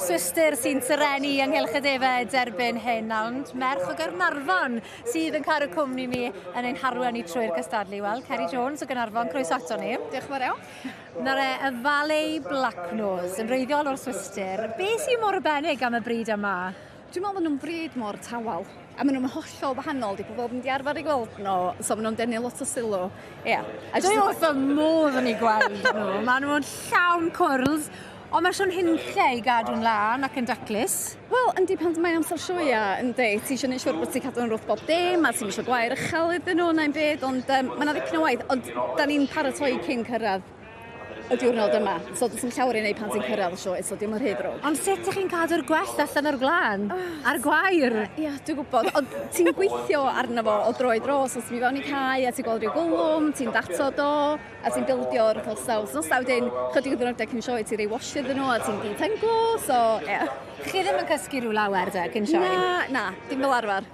Swistir sy'n serennu yng Nghylch y Defaid erbyn hyn, ond merch o Gaernarfon sydd yn cadw cwmni ni yn ein harwain ni trwy'r cystadlu. Wel, Ceri Jones o Gaernarfon, croeso ato ni. Diolch yn fawr iawn. Nawr e, y Valais Blacknose, yn wreiddiol o'r Swistir. Be sy'n mor arbennig am y bryd yma? Dwi'n meddwl bod nhw'n bryd mor tawel a maen nhw'n hollol wahanol, di pobl ddim 'di arfer i gweld nhw, so maen nhw'n denu lot o sylw. Ie. A Dwi wrth fy modd yn eu gweld nhw. Maen nhw'n llawn cwrls, ond mae Siôn Hinlle i gadw'n lân ac yn daclus. Wel, yndi, pan mae'n amser sioea, yndi, ti eisiau gwneud siŵr bod ti'n cadw'n wrth bob dim, a ti'n eisiau gwair uchel iddyn nhw na'n byd, ond um, mae yna ddipyn o waith, ond da ni'n paratoi cyn cyrraedd y diwrnod yma. So does dim llawer i wneud pan ti'n cyrraedd y sioe, so dim o'r rhy ddrwg. Ond sut ych chi'n cadw'r gwellt allan o'r gwlân? Oh, A'r gwair? Ia, yeah, dwi'n gwybod. Ond ti'n gweithio arno fo o dro i dro, so ti'n mynd fewn i cae a ti'n gweld rhyw gwlwm, ti'n datod o, a ti'n bildio'r wythnosau wythnosau. Wedyn, chydig o ddiwrnodau cyn sioe, ti'n rhoi wash iddyn nhw a ti'n detanglo, so ie. Yeah. Chi ddim yn cysgu rhyw lawer de cyn sioe? Na, na, dim fel arfer.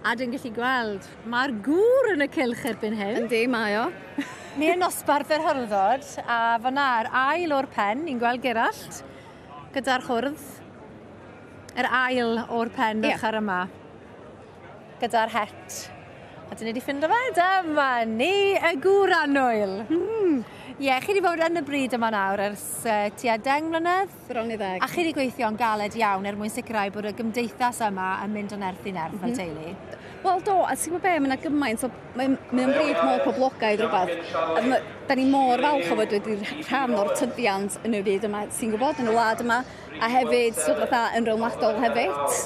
A dwi'n gallu gweld, mae'r gŵr yn y cylch erbyn hyn. Yndi, mae o. Ni yn nosbarth yr hyrddod, a fyna yr ail o'r pen, ni'n gweld Gerallt gyda'r hwrdd. Yr ail o'r pen yeah. ochr yma. Gyda'r het. A dyn ni wedi ffindo fe, dyma ni, y gŵr annwyl. Mm. Ie, yeah, chi wedi bod yn y bryd yma nawr ers uh, tua 10 mlynedd? Bron i ddeg. A chi wedi gweithio'n galed iawn er mwyn sicrhau bod y gymdeithas yma yn mynd o nerth i nerth mm -hmm. fel mhm. teulu. Wel do, a ti'n gwybod be, mae yna gymaint o... Mae'n mae bryd mor poblogaidd rhywbeth. A ma, da ni mor falch o fod wedi rhan o'r tyfiant yn y byd yma, ti'n gwybod, yn y wlad yma, a hefyd, sort fatha, yn rhyngwladol hefyd.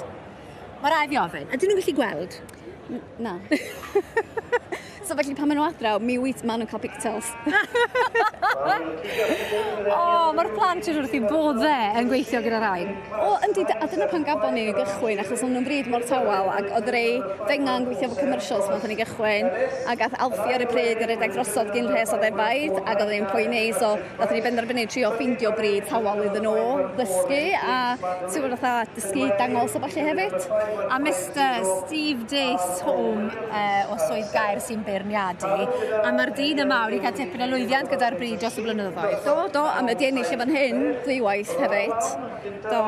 Mae rhaid fi ofyn, ydyn nhw'n gallu gweld? Na. so felly pan maen nhw adra, mi wyt, maen nhw'n cael pigtails. o, oh, mae'r plant yn wrth i bodde yn gweithio gyda rhain. O, yndi, a dyna pan gafon ni gychwyn, achos o'n nhw'n bryd mor tawel, ac oedd rei fenga yn gweithio efo commercials pan oedden ni gychwyn, ac ath Alfie ar y pryd yn rhedeg drosodd gyn rhes o ddefaid, ac oedden ni'n poeni, so nathon ni benderfynu trio ffeindio bryd tawel iddyn nhw ddysgu, a ti'n gwybod fatha dysgu dangos a ballu hefyd. A Mister Steve Dace Home uh, o Swydd Gaer sy'n beirniadu, a mae'r dyn yma wedi cael tipyn o lwyddiant gyda'r bryd dros y blynyddoedd. Do, do, a mae wedi ennill fan hyn ddwywaith hefyd. Do.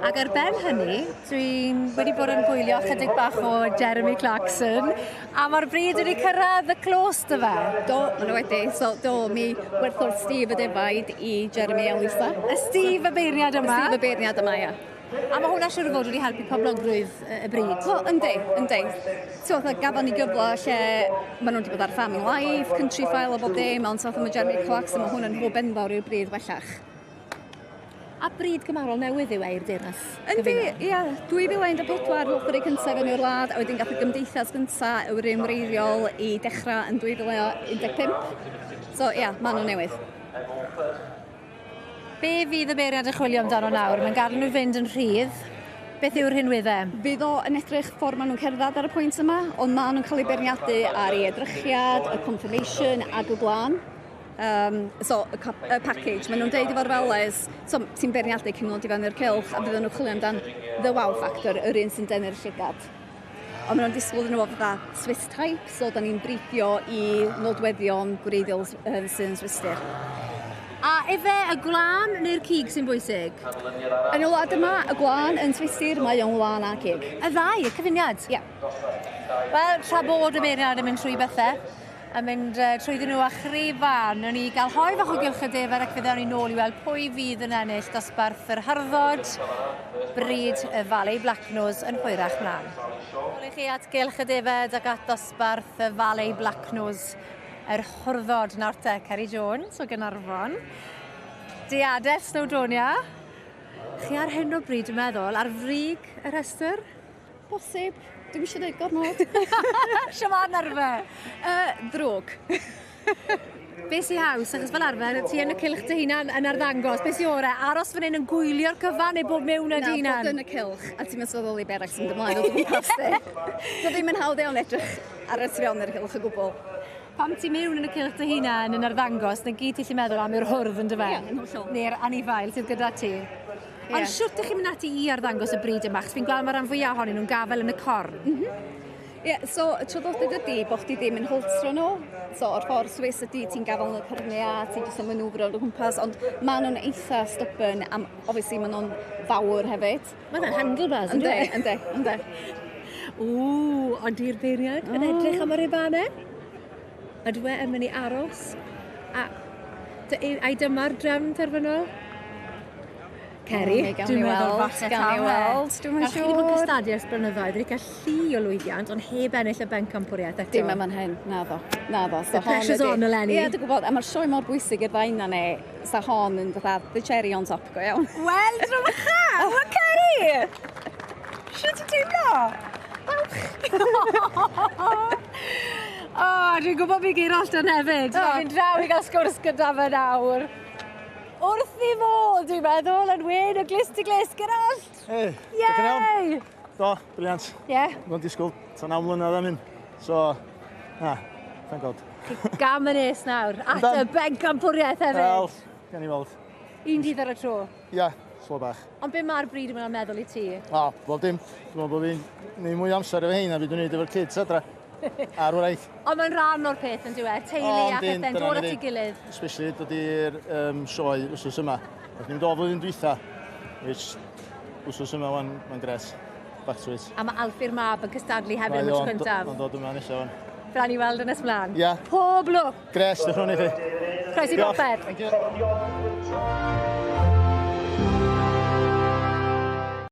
Ac ar ben hynny, dwi'n wedi bod yn gwylio chydig bach o Jeremy Clarkson, A mae'r bryd wedi cyrraedd y clos dy fe? Do, maen nhw wedi. So, do, mi werthodd Steve y defaid i Jeremy a Lisa. Y Steve y beirniad yma? Y Steve y beirniad yma, ia. A mae hwnna siwr o fod wedi helpu poblogrwydd y bryd? Wel, yndi, yndi. Ti'n fatha, gafon ni gyfle lle maen nhw wedi bod ar Farming Life, Country File a bob dim, ond fatha mae Jeremy Clarkson, mae hwn yn hwb enfawr i'r bryd bellach. A bryd cymharol newydd yw e i'r Deyrnas Yndi, ia. 2014 ddoth yr un cyntaf fewn i'r wlad, a wedyn gath y gymdeithas gynta yr un wreiddiol i dechrau yn 2015. So ia, maen nhw'n newydd. Be fydd y beirniad yn chwilio amdano nawr? Mae'n gadael nhw fynd yn rhydd. Beth yw'r rhinweddau? Fydd o yn edrych ffordd maen nhw'n cerdded ar y pwynt yma, ond maen nhw'n cael eu beirniadu ar ei edrychiad, y conformation ag y gwlân. Um, so, y, y package, maen nhw'n deud efo'r Valles, so, ti'n beirniadu cyn ddod i fewn i'r cylch, a bydden nhw'n chwilio amdan the wow factor, yr un sy'n denu'r llygad. Ond maen nhw'n disgwyl iddyn nhw fod fatha Swiss type, so da ni'n bridio i nodweddion gwreiddiol um, sy'n Swistir. A efe y gwlân neu'r cig sy'n bwysig? Yn y wlad yma, y gwlân yn Swistir, mae o'n wlân a cig. Y ddau, y cyfuniad? Ie. Yeah. Wel, tra bod y beirniad yn mynd trwy bethau, yn mynd uh, trwyddyn nhw a chrifan. Newn ni gael hoe fach o gylch y defer ac fe ddewn ni nôl i weld pwy fydd yn ennill dosbarth yr hyrddod bryd y Valley Blacknose yn hwyrach mlaen. Nôl i chi at gylch y defed ac at dosbarth y Valley Blacknose yr hwrddod nawr te, Ceri Jones o Gynarfon. Diadell Snowdonia. Chi ar hyn o bryd, dwi'n meddwl, ar frig y rhestr? Bosib. Dwi'm isio deud gormod. Shwmae nerfe? Yy, ddrwg. Be sy haws, achos fel arfer, ti yn y cylch dy hunan yn arddangos, be sy ore, aros fan hyn yn gwylio'r cyfan neu bod mewn â dy hunan? Na, bod yn y cylch, a ti'n mynd sylweddoli be arall sy'n mynd ymlaen o dy gwmpas di. Dio ddim yn hawdd iawn edrych ar y tu fewn i'r cylch o gwbl. Pam ti mewn yn y cylch dy hunan yn arddangos, 'na gyd ti 'llu meddwl am yw'r hwrdd yndyfe? Ie, yn hollol. Neu'r anifail sydd gyda ti. Yeah. Ond shwt 'dych chi'n mynd ati i arddangos y bryd yma? Achos fi'n gweld mae rhan fwyaf ohonyn nhw'n gafael yn y corn. Mm -hmm. Ie, yeah, so y traddodiad ydy bod chdi ddim yn holtro nhw. So o'r ffordd Swiss ydy ti'n gafael yn y cyrniau, ti'n jyst yn manwfro o gwmpas, ond maen nhw'n eitha stubborn, am obviously maen nhw'n fawr hefyd. Mae fe'n handlebars, ynddo? Ynddi, ynddi, ynddi. Ww, ond i'r beirniad yn edrych am y ribane. Ydw e yn mynd i aros? A, ai dyma'r drefn terfynol? Ceri, dwi'n meddwl falle Gawn ni weld, dwi'n yn siŵr. Chi wedi bod yn cystadlu ers blynyddoedd, wedi cael llu o lwyddiant, ond heb ennill y bencampwriaeth eto. Dim yma'n hyn, naddo, naddo. So The pressure's on eleni. Ie, dwi'n gwybod, a mae'r sioe mor bwysig i'r ddau na ni, sa hon yn fatha the cherry on top go iawn. Wel, drycha! Wel, Ceri! Sut ti'n teimlo? Balch! O, dwi'n gwybod fi Gerallt yn hefyd. Oh. Mae'n draw i gael sgwrs gyda fe nawr. Wrth i fod, dwi'n meddwl, yn wyn o glust i glust, Gerallt! Hey, Yay! Do, brilliant. Ie. Yeah. Mae'n disgwyl ta 9 mlynedd am hyn. So, na, thank God. Gam yn nes nawr, at y bencampwriaeth hefyd. Wel, gan i weld. Un dydd ar y tro. Ia, yeah, slo bach. Ond be mae'r bryd yma'n meddwl i ti? O, bob dim. Dwi'n meddwl bod fi'n neud mwy o amser efo hein na fi dwi'n neud efo'r kids adra. A'r wraig. Ond mae'n rhan o'r peth yn dyw e, teulu a pethau'n dod at ei gilydd. Especially dod i'r sioe wsos yma. Nath ni'n dod flwyddyn dwytha, which wsos yma wan, mae'n gret. Back to it. A mae Alfie'r mab yn cystadlu hefyd am y tro cyntaf. Mae'n dod yma nesaf wan. Fe ni weld yn ysmlaen. Ia. Yeah. Pob lwc. Gret, diolch yn fawr i chi. Croesi bopeth. Thank you.